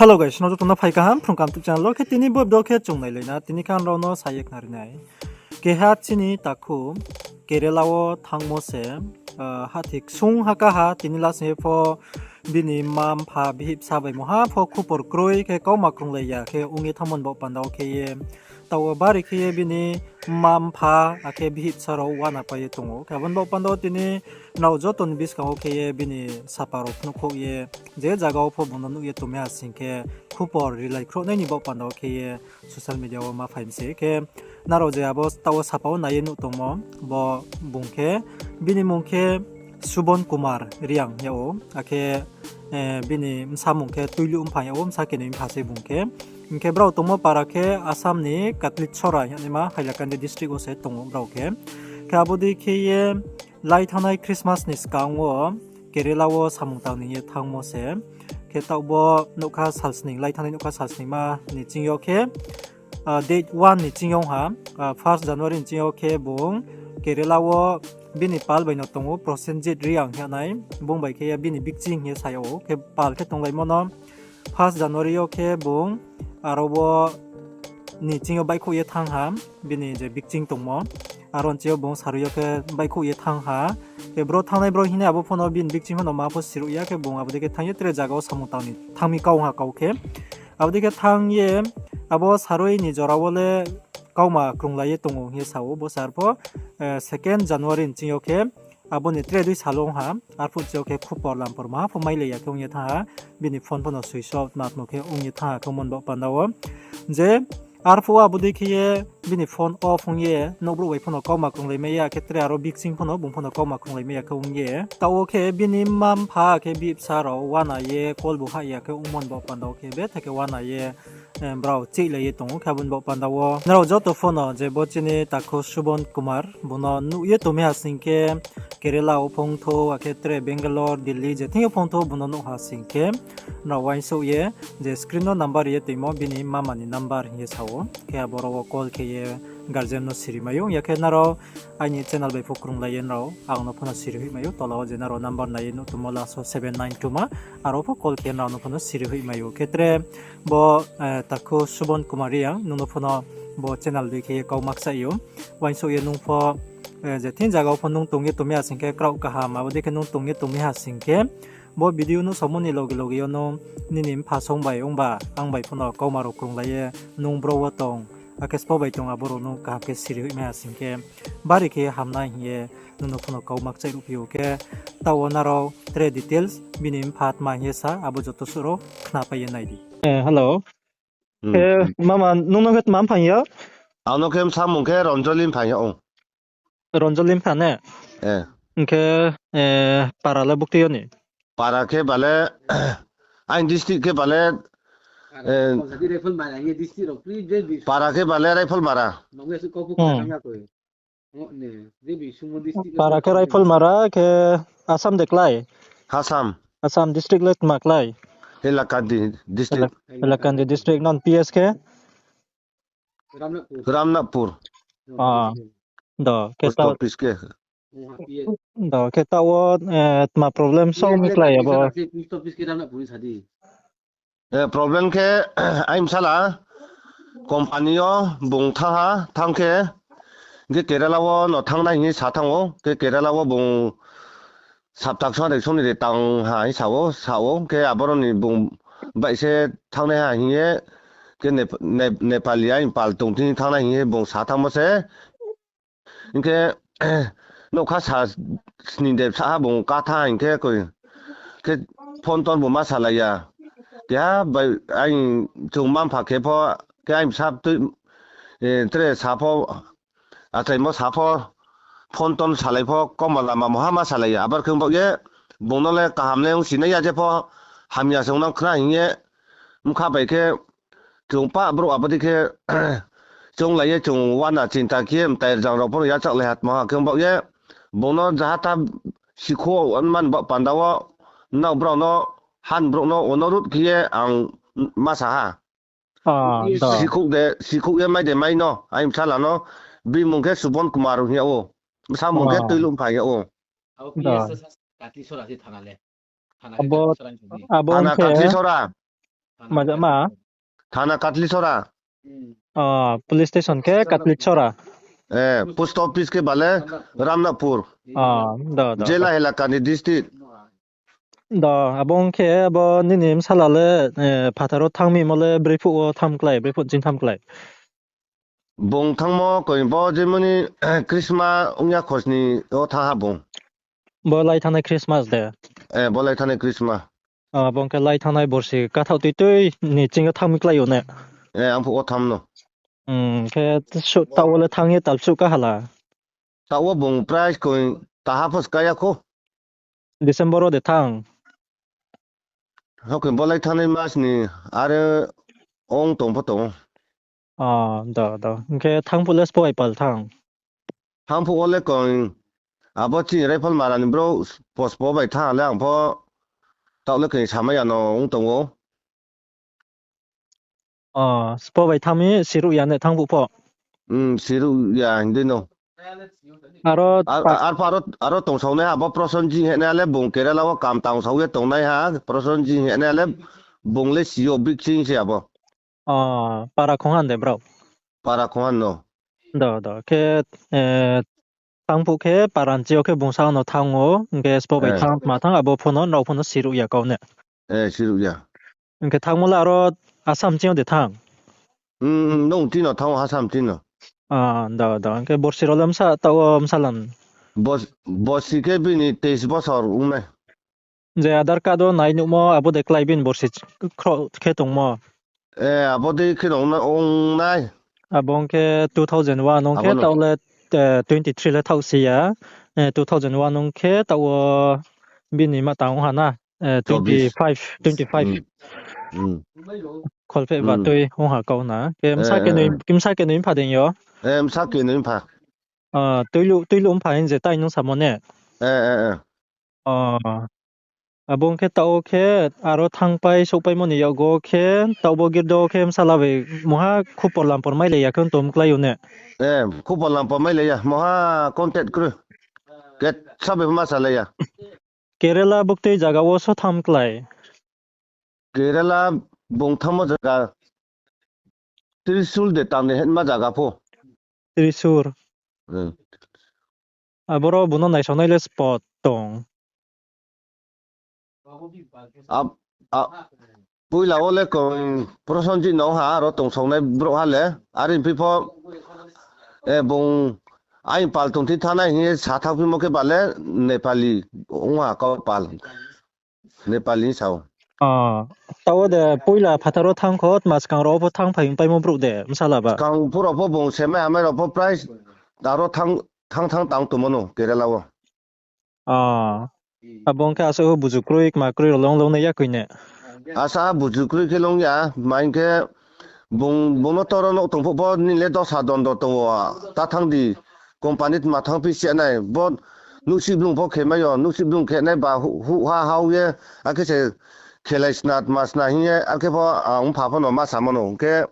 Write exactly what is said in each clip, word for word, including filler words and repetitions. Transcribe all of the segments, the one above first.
Hello guys, no joto no phai kaham Phrung Kaham YouTube channel wo. Khe tini bo video khe chung nailai na, tini khe ang rao no sa ye khnari nai. Keha chini takhu Kerala wo thanngmo se, ah, hathi ksung ha kaha, tini last ni pho bini mma mpha bihih bsa bai mungha pho khupor kroi khe kauma krunglai ya khe ong ye thanngmo ni baoh panda wo khe ye, taoh wo bari khe ye bini mma mpha akhe bihih bsa rao uana pai ye tong ou. Khe abo ni baoh panda wo tini nrao joto ni buskang wo khe ye bini sapa rao phnuhkhouh ye, je zaga wo pho bung no nuh ye tongmai ha sing khe, khupor rilai khrouhnai ni baoh panda wo khe ye social media wo ma phai mi se. Khe nrao je abo taoh wo sapa wo nai ye nuh tongmo, bo bung khe, bini mmung khe Subon Kumar Reang hing yag ou, akhe, eh, bini bsa mmung khe Tuilu Mphang yag ou, bsa keni mpha se bung khe. Hing khe brao tongmo para khe Assam ni Katlitsora hing yagnaima Hailakandi district wo se tong ou brao khe. Khe abo dei khe ye lai thanngnai Christmas ni skang wo Kerala wo samung tang ni ye thanngmo se. Khe taoh bo nougkha salsning, lai thanngnai nougkha salsningma ni ching yo khe, ah, date one ni ching yo ha, ah, first January ni ching yo khe bung Kerala wo bini pal bai no tong ou, Prosenjit Reang hing yagnai, bung bai khe ye bini bikching hing ye sa yag ou, khe pal khe tonglaimo no first January yo khe bung aro wo ni ching yo baihkhouh ye thanng ha, bini je bikching tongmo, aro ni ching yo bung sarui yo khe baihkhouh ye thanng ha. Khe bro thanngnai bro hingnai abo pho no bini bikching pho no ma pho siruh ya, khe bung abo dei khe thanng ye tre zaga wo samung tang ni thanng mi kau ha kau khe. Abo dei khe thanng ye abo sarui ni jora wo le kauma krunglai ye tong ou hing ye sa ou, bo se arpho, eh, second January ni ching yo khe abo ni tre dui sal ong ha, arphuh chi yo khe khupor lampor maha pho mailai ya khe ong ye thanng ha, bini phone pho no switch off tma tmo khe ong ye thanng ha khe ongmo ni baoh panda wo. Je arphuh wo abo dei khe ye bini phone off ong ye, nouhbrouh bai pho no kauma krunglai mai ya, khe tre aro bikching pho no bung pho no kauma krunglai mai ya khe ong ye. Taoh wo khe bini mma mpha khe bihih bsa rao uana ye call bu hah ya khe ongmo ni baoh panda wo khe betha khe uana ye, eh, brao chehlai ye tong ou. Khe abo ni baoh panda wo nrao joto pho no je bo chini takhu Subon Kumar, bung no nuh ye tongmai ha sing khe Kerala wo phong thou, akhe tre Bangalore, Delhi, je thing yo phong thou bung no nuh ha sing khe, nrao uaingsouh ye je screen no number ye toimo, bini mama ni number hing ye sa ou. Khe aboro wo call khe ye guardian no siri mai ou, ya khe nrao aini channel bai pho krunglai ye nrao ang no pho no siri hoih mai ou, tola wo je nrao number nai ye nuh tongmo last wo seven nine two ma, aro pho call khe nrao no pho no siri hoih mai ou. Khe tre bo, eh, takhu Subon Kumar Reang, nung no pho no bo channel dei khe ye kau makchaih ou. Uaingsouh ye nung pho, eh, je thing zaga wo pho nung tong ye tongmai ha sing khe kraoh kaham, abo dei khe nung tong ye tongmai ha sing khe, bo video nuhsaomo ni loge loge yo nung nini mpha song bai ongba ang bai pho no kauma rao krunglai ye nung bro wo tong, akhe spo bai tong abo rao nung kaham khe siri hoih mai ha sing khe, bari khe hamnai hing ye nung no pho no kau makchaih ruhphi ou. Khe taoh wo nrao tre details bini mpha tma hing ye sa, abo joto suh rao khnapai ye nai di. Eh, hello. Khe mama, nung no khe tma mphang ya? Ang no khe bsa mmung khe Ronjoli Mphang yag ou. Ronjoli Mphang ne? Hing khe, eh, para le buktui yo ni? Para khe bale, aini district khe bale, eh, para khe bale Raiphalmara. Para khe Raiphalmara khe Assam de klái? Assam. Assam district le tma klái? Hailakandi district. Hailakandi district, non P S khe? Ramnathpur. Do, khe post office khe. Do, khe taoh wo, eh, tma problem solve mi klái abo? Eh, problem khe, aini bsala company yo bung thanng ha, thanng khe, hing khe Kerala wo no thanng nai hing ye sa thanng ou, khe Kerala wo bung saptak song de song ni de tang ha hing sa ou, sa ou, khe aboro ni bung bai se thanng nai ha hing ye, khe Nep-, Nep-, Nepali aini pal tong thing thanng nai hing ye bung sa thanngmo se. Hing khe, nougkha sa sni de sa ha bung katha hing khe koi. Khe phone tong bu ma salai ya. Keha bai aini chung mma mpha khe pho, khe aini bsa tui, eh, tre sa pho, achaimo sa pho, phone tong salai pho, kauma lama mungha ma salai ya. Abar khe ong baoh ye, bung no le kaham le ong sinai ya je pho, hamya se ong nang khna hing ye, bkha bai khe, chung pah brouh abo dei khe, chounglai ye chung uana chinta khe ye, mtai rzang rao pho no yachak lai ha tma ha khe ong baoh ye, bung no jaha ta sikhouh man baoh panda wo, nrao brao no, han brouh no, onurodh khe ye ang ma sa ha. Sikhouh de, sikhouh ye mai de mai no, aini bsala no, bini mmung khe Subon Kumar hing yag ou, bsa mmung khe Tuilu Mphang yag ou. Thana Khatlisora. Thana Khatlisora. Maja ma? Thana Katlisora. Ah, police station khe Katlisora. Eh, post office khe bale Ramnathpur. Ah, do, do, Jela do. Helakani district. Do, abo ong khe abo nini bsala le, eh, phathar wo thanng mi mo le broi phuh wo thanng klái, broi phuh ching thanng klái. Bung thanngmo koi bo jemoni Christmas ong ya khosni wo thanng ha bung. Bo lai thanngnai Christmas de? Eh, bo lai thanngnai Christmas. Ah, bo ong khe lai thanngnai borsi kathaoh tui tui ni ching yo thanng mi klái ou ne? Eh, ang phuh wo thanng no. Hmm, khe su-, taoh wo le thanng ye tal suh ka hala? Taoh wo bung price koi taha pho ska ya khou. December wo de thanng? Hao khe bo lai thanngnai mas ni are ong tong pho tong ou. Ah, do, do. Hing khe thanng phuh le sbo bai pal thanng? Thanng phuh wo le koi abo chini Raifalmara ni brouh sbo, sbo bai thanng le ang pho taoh le khe samai ya no ong tong ou. Ah, sbo bai thanng mi siruh ya ne thanng phuh pho? Hmm, siruh ya hing dei no. Aro ar, pa- ar pho aro, aro tongsaonaiha abo Prosonjit hingnaiha le bung Kerala wo kam tang sao ye tongnaiha, Prosonjit hingnaiha le bung le si yo bikching se abo. Ah, para khongha de brao? Para khongha no. Do, do. Khe, eh, thanng phuh khe para ni chi yo khe bung sa no thanng ou, hing khe sbo bai thanng, tma thanng, abo pho no, nrao pho no siruh ya kau ne? Eh, siruh ya. Hing khe thanngmo le aro Assam ching yo de thanng? Hmm, nung ching no thanng ou, Assam ching no. Ah, do, do. Hing khe borsi rao le bsa, taoh wo bsa lan? Bos-, borsi khe bini teis bosor ong nai. Je Aadhaar card wo nai nuhmo, abo de klái bini borsi ch-, khroh khe tongmo? Eh, abo dei khe ong na-, ong nai. Abo ong khe two thousand one ong khe taoh le, eh, twenty three le thaoh si ya. Eh, two thousand one ong khe taoh wo bini ma tang ong ha na, eh, twenty five, twenty five. Kholpheh ba tui ong ha kau na. Khe bsa kenoi, bsa kenoi mpha dei yo? Eh, bsa kenoi mpha. Ah, tuiluh, tuiluh mpha hing je tai nung samo ne? Eh, eh, eh. Ah. Abo ong khe taoh wo khe aro thanngpai souhpaimo ni yakgo khe taoh bo girdo khe bsala bai mungha khupor lampor mailai ya khe tong klái ou ne? Eh, khupor lampor mailai ya, mungha contact kroi. Khe sabai ma salai ya. Kerala buktui zaga wo so thanng klái? Kerala bung thanngmo zaga Trishul de tang ni hingma zaga pho. Trishul. Hmm. Aboro bung no naisaonai le spot tong? Ab-, a-, poila wo le kong Prosonjit no ha, aro tongsaonai brouhha le. Are phi pho, eh, bung aini pal tongthi thanngnai hing ye sa thanngphimo khe bale Nepali ong ha, kau pal. Nepali sao. Ah, taoh wo de poila phathar wo thanng kho, tma skang rao pho thanngphai paimo brouh de, bsala ba? Skang phuh rao pho bung semai hamai rao pho price, aro thanng, thanng thanng tang tongmo no Kerala wo. Ah, abo ong khe asuh buzu kroi, kma kroi rao long, longnai ya koi ne? Asa buzu kroi khe long ya, ma hing khe bung, bung no toro nouh tong phuh pho nini le dosa dondo tong ou, ta thanng di, company tma thanngphi si nai, bo nuhsih blung pho khe mai yo, nuhsih blung khe nai ba huh, huh ha hao ye, akhe se khelai sna tma sna hing ye, akhe pho, ah, ong pha pho no ma samo no, hing khe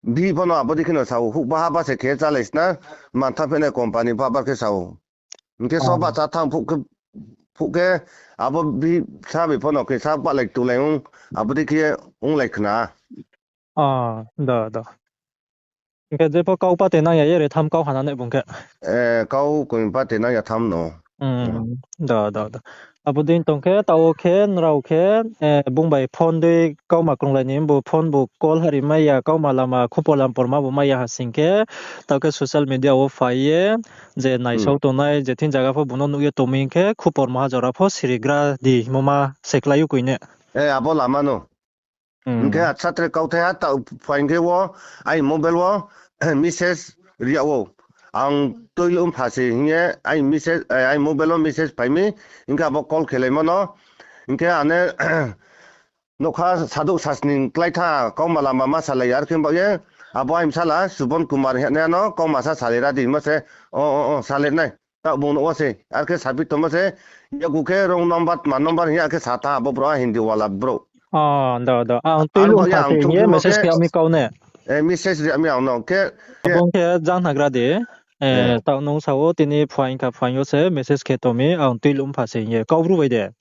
bihih pho no abo dei khe no sao, huh ba ha ba se khe chálai sna, man thanngphi nai company pho bar khe sao. Hing khe so ba chá thanng phuh khe, phuh khe abo bihih sa bai pho no khe sa palai tulai ong, abo dei khe onglai khna. Ah, do, do. Hing khe jepho kau pate nang ya ye re tham kau hana ne bung khe? Eh, kau koi pate nang ya tham no. Hmm, do, do, do. Abo dei tong khe, taoh wo khe, nrao khe, eh, bung bai phone dei kauma krunglai ni, bo phone bo call hari mai ya, kauma lama khupor lampor ma bo mai ya ha sing khe, taoh khe social media wo phai ye, je naisao tongnai, je thing zaga pho bung no nuh ye tongmi hing khe, khupor maha jora pho sirigra di, himo ma se klái ou koi ne? Eh, abo lama no. Hing khe acha tre kauthai ha, taoh phaing khe wo, aini mobile wo, message ri yag ou. Ang tuiluh mpha se hing ye, aini message, eh, aini mobile wo message phai mi, hing khe abo call khelaimo no, hing khe ane, nougkha sadouh sasning klái tha, kauma lama ma salai ya, ar khe baoh ye, abo aini bsala, Subon Kumar hingnai no, kauma sa salai ra di, hingmo se, o, o, o, salai nai. Taoh bung no wo se, ar khe saphi tongmo se, yakgu khe wrong number, tma number hing ye, ar khe sa tha, abo brouh, a Hindi wala brouh. Ah, do, do. Ang tuiluh mpha se hing ye message khe mi kau ne? Eh, message ri mi ang no khe. Abo ong khe jang nagra di. Eh, taoh nung sa ou tini phaing kha phaing yo se message khe tong mi, ang tuiluh mpha se hing ye. Kaubru bai de?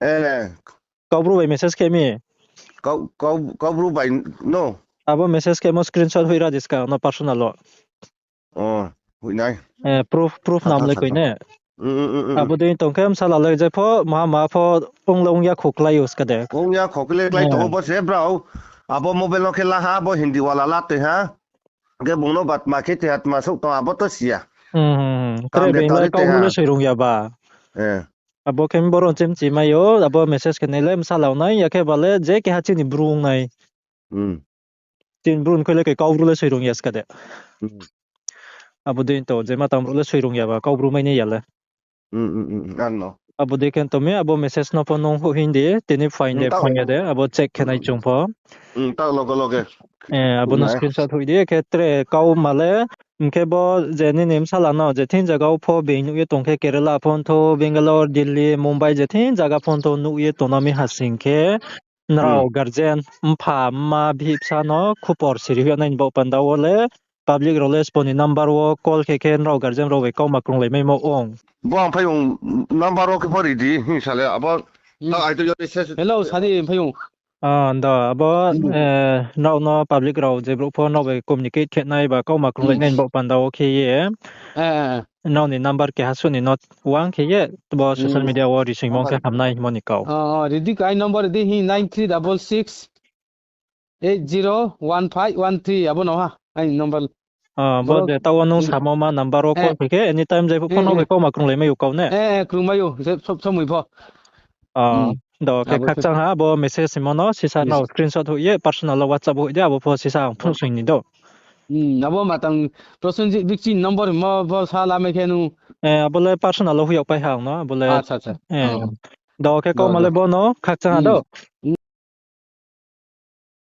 Eh. Kaubru bai message khe mi? Kau, kau, Kaubru bai no. Abo message khemo screenshot hoih ra di ska no personal wo. O, hoih nai. Eh, proof, proof nam le koi ne. Abo dei tong khe bsala le je pho, maha maha pho, ong le ong ya kho klái o ska de. Ong ya kho klái, klái tong o bo se brao. Abo mobile no khe la ha, abo Hindi wala la toi ha. Khe bung no batma khe toi ha tma souh tong abo to si ya. Tre being le Kaubru le soi rung ya ba. Abo khe boro chim chi mai o, abo message khe nai le bsala nai ya khe ba le je keha chini Bru ong nai. Chini Bru ni khe le khe Kaubru le soi rung ya ska de. Abo dei to, je ma tang brouh le soi rung ya ba, Kaubru mai nai ya le. Abo dei khe tong mi, abo message no pho nung houh hing di, tini phaing de, phaing ya de, abo check khe nai chung pho. Abo no screenshot hoih di, khe tre kauma le, hing khe bo je nini bsala no je thing zaga wo pho being nuh ye tong khe Kerala pho thou, Bangalore, Delhi, Mumbai je thing zaga pho thou nuh ye tongna mi ha sing khe, nrao guardian, mpha, mma, bihih bsa no khupor siri hoih ya nai ni baoh panda wo le, public rao le sbo ni number wo call khe khe nrao guardian rao bai kauma krunglai maimo ong. Bo ang phai ong number wo khe pho ri di hing sa le abo ta ai to yo se. Hello, sadi phai ong. Ndo, abo, nrao no public rao je brouh pho nrao bai communicate khe nai ba kauma krunglai nai ni baoh panda wo khe ye. Nrao ni number keha suh ni no wang khe ye, bo social media wo risingmo khe hamnai hingmo ni kau. Ri di, ai number ri di hing nine three double six eight zero one five one three, abo no ha, aini number. Bo je taoh wo nung samo ma number wo call khe khe, anytime jepho phone no bai kauma krunglai mai ou kau ne? Krung mai ou, je sob somoi pho. Do khe khakchang ha, bo message hingmo no sisa nrao screenshot hoih ye, personal wo WhatsApp hoih di, abo pho sisa ang phnuh soing ni do. Abo ma tang Prosenjit Bikchi number hingmo bo sa lamai khe nung. Abo le personal wo hoih yag pai ha ang no, abo le. Do khe kauma le bo no khakchang ha do.